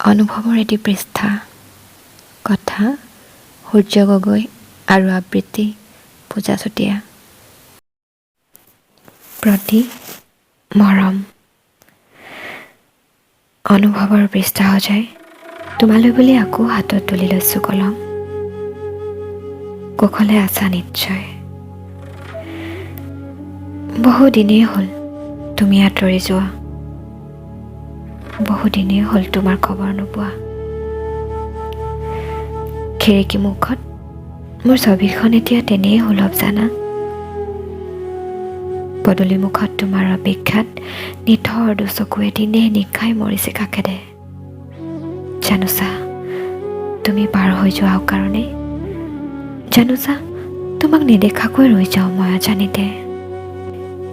অনুভৱৰ এটি পৃষ্ঠা। কথা সূৰ্য গগৈ আৰু আবৃত্তি পূজা চুতীয়া। প্ৰতি মৰম। অনুভৱৰ পৃষ্ঠা সজাই তোমালৈ বুলি আকৌ হাতত তুলি লৈছোঁ কলম। কুশলে আছা নিশ্চয়। বহুদিনেই হ'ল তুমি আঁতৰি যোৱা, বহুদিনেই হ'ল তোমাৰ খবৰ নোপোৱা। খিৰিকী মুখত মোৰ ছবিখন এতিয়া তেনেই সুলভ জানা। পদূলি মুখত তোমাৰ অপেক্ষাত নিথৰ দুচকুৱে দিনে নিশাই মৰিছে কাষেৰে। জানোচা তুমি পাৰ হৈ যোৱা কাৰণে, জানোচা তোমাক নেদেখাকৈ ৰৈ যাওঁ মই অজানিতে।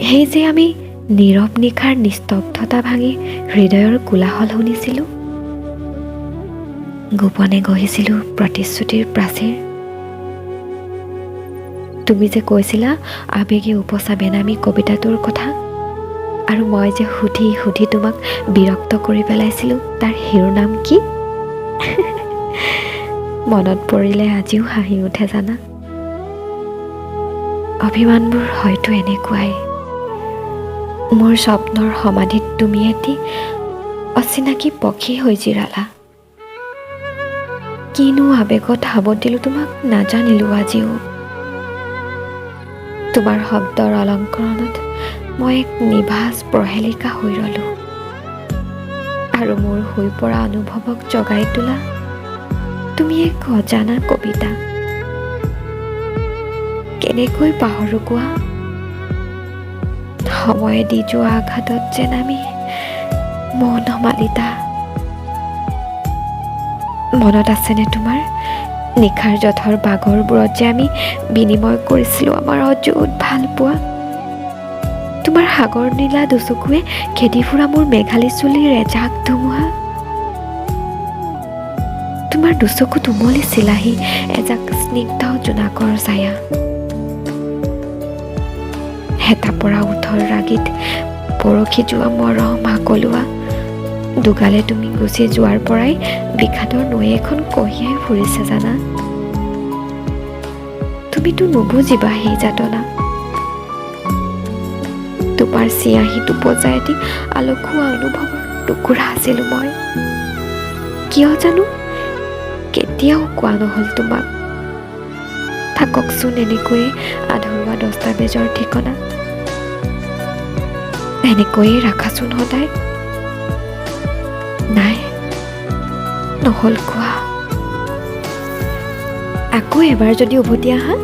সেই যে আমি নীৰৱ নিশাৰ নিস্তব্ধতা ভাঙি হৃদয়ৰ কোলাহল শুনিছিলোঁ, গোপনে গঢ়িছিলোঁ প্ৰতিশ্ৰুতিৰ প্ৰাচীৰ। তুমি যে কৈছিলা আৱেগে উপচা বেনামী কবিতাটোৰ কথা, আৰু মই যে সুধি সুধি তোমাক বিৰক্ত কৰি পেলাইছিলোঁ তাৰ শিৰোনাম কি, মনত পৰিলে আজিও হাঁহি উঠে জানা। অভিমানবোৰ হয়তো এনেকুৱাই। মোৰ স্বপ্নৰ সমাধিত তুমি এটি অচিনাকি পক্ষী হৈ জিৰালা। কিনো আৱেগত সাৱটিলোঁ তোমাক নাজানিলোঁ আজিও। তোমাৰ শব্দৰ অলংকৰণত মই এক নিভাঁজ প্ৰহেলিকা হৈ ৰলোঁ, আৰু মোৰ শুই পৰা অনুভৱক জগাই তোলা তুমি এক অজানা কবিতা। কেনেকৈ পাহৰো কোৱা? সময়ে দি যোৱা আঘাতত যেন আমি মৌন মালিতা। মনত আছেনে তোমাৰ নিশাৰ জঠৰ বাগৰবোৰত যে আমি বিনিময় কৰিছিলোঁ আমাৰ অযুত ভালপোৱা? তোমাৰ সাগৰ নীলা দুচকুৱে খেদি ফুৰা মোৰ মেঘালী চুলিৰ এজাক ধুমুহা। তোমাৰ দুচকুত উমলিছিলাহি এজাক স্নিগ্ধ জোনাকৰ ছায়া। হেতা পৰা ওঁঠৰ ৰাগীত পৰশি যোৱা মৰম আকলুৱা দুগালে তুমি গুচি যোৱাৰ পৰাই বিষাদৰ নৈ এখন কঢ়িয়াই ফুৰিছে জানা। তুমিতো নুবুজিবা সেই যাতনা। তোমাৰ চিয়াঁহীত উপজা এটি আলসুৱা অনুভৱৰ টুকুৰা আছিলোঁ মই। কিয় জানো কেতিয়াও কোৱা নহ'ল তোমাক। থাককচোন এনেকৈয়ে আধৰুৱা দস্তাবেজৰ ঠিকনা, এনেকৈয়ে ৰাখাচোন সদায়। নাই, নহ'ল কোৱা। আকৌ এবাৰ যদি উভতি আহা,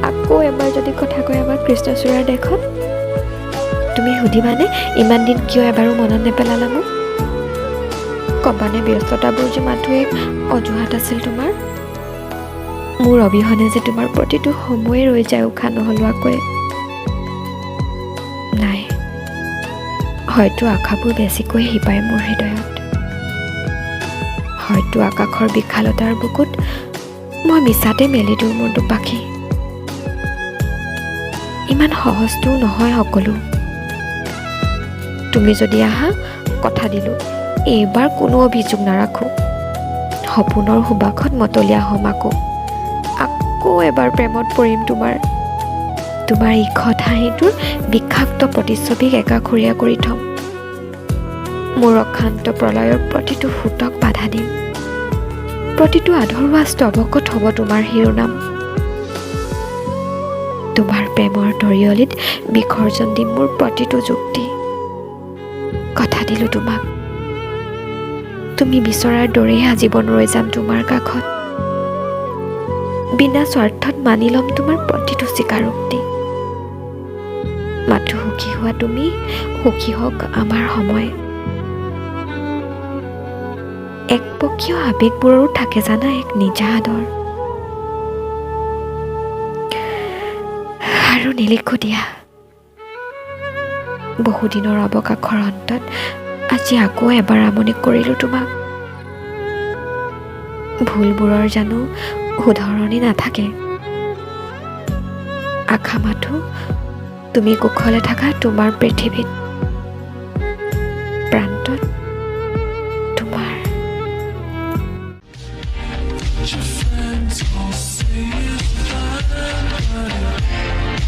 আকৌ এবাৰ যদি কথা কয় আমাক কৃষ্ণচূড়াৰ দেশত, তুমি সুধিবানে ইমান দিন কিয় এবাৰো মনত নেপেলালা মোক? ক'বানে ব্যস্ততাবোৰ যে মাথো এক অজুহাত আছিল তোমাৰ? মোৰ অবিহনে যে তোমাৰ প্ৰতিটো সময়ে ৰৈ যায় উশাহ নসলোৱাকৈ। নাই, হয়তো আশাবোৰ বেছিকৈ শিপাই মোৰ হৃদয়ত। হয়তো আকাশৰ বিশালতাৰ বুকুত মই মিছাতে মেলি দিওঁ মোৰ দুপাখি। ইমান সহজটোও নহয় সকলো। তুমি যদি আহা, কথা দিলোঁ এইবাৰ কোনো অভিযোগ নাৰাখোঁ। সপোনৰ সুবাসত মতলীয়া হ'ম, আকৌ আকৌ এবাৰ প্ৰেমত পৰিম তোমাৰ। তোমাৰ ঈষৎ হাঁহিটোৰ বিষাক্ত প্ৰতিচ্ছবিক একাষৰীয়া কৰি থ'ম। মোৰ অশান্ত প্ৰলয়ৰ প্ৰতিটো সোঁতক বাধা দিম। প্ৰতিটো আধৰুৱা স্তৱকত হ'ব তোমাৰ শিৰোনাম। তোমাৰ প্ৰেমৰ তৰিয়লিত বিসৰ্জন দিম মোৰ প্ৰতিটো যুক্তি। কথা দিলোঁ তোমাক, তুমি বিচৰাৰ দৰেই আজীৱন ৰৈ যাম তোমাৰ কাষত। বিনা স্বাৰ্থত মানি ল'ম তোমাৰ প্ৰতিটো স্বীকাৰোক্তি। মাথো সুখী হোৱা তুমি, সুখী হওক আমাৰ সময়। একপক্ষীয় আৱেগবোৰৰো থাকে জানা এক নিজা আদৰ। আৰু নিলিখো দিয়া। বহুদিনৰ অৱকাশৰ অন্তত আজি আকৌ এবাৰ আমনি কৰিলোঁ তোমাক। ভুলবোৰৰ জানো শুধৰণি নাথাকে? আশা মাথো তুমি কুশলে থাকা তোমাৰ পৃথিৱীত, প্ৰান্তত তোমাৰ। Your friends all say is fine, but it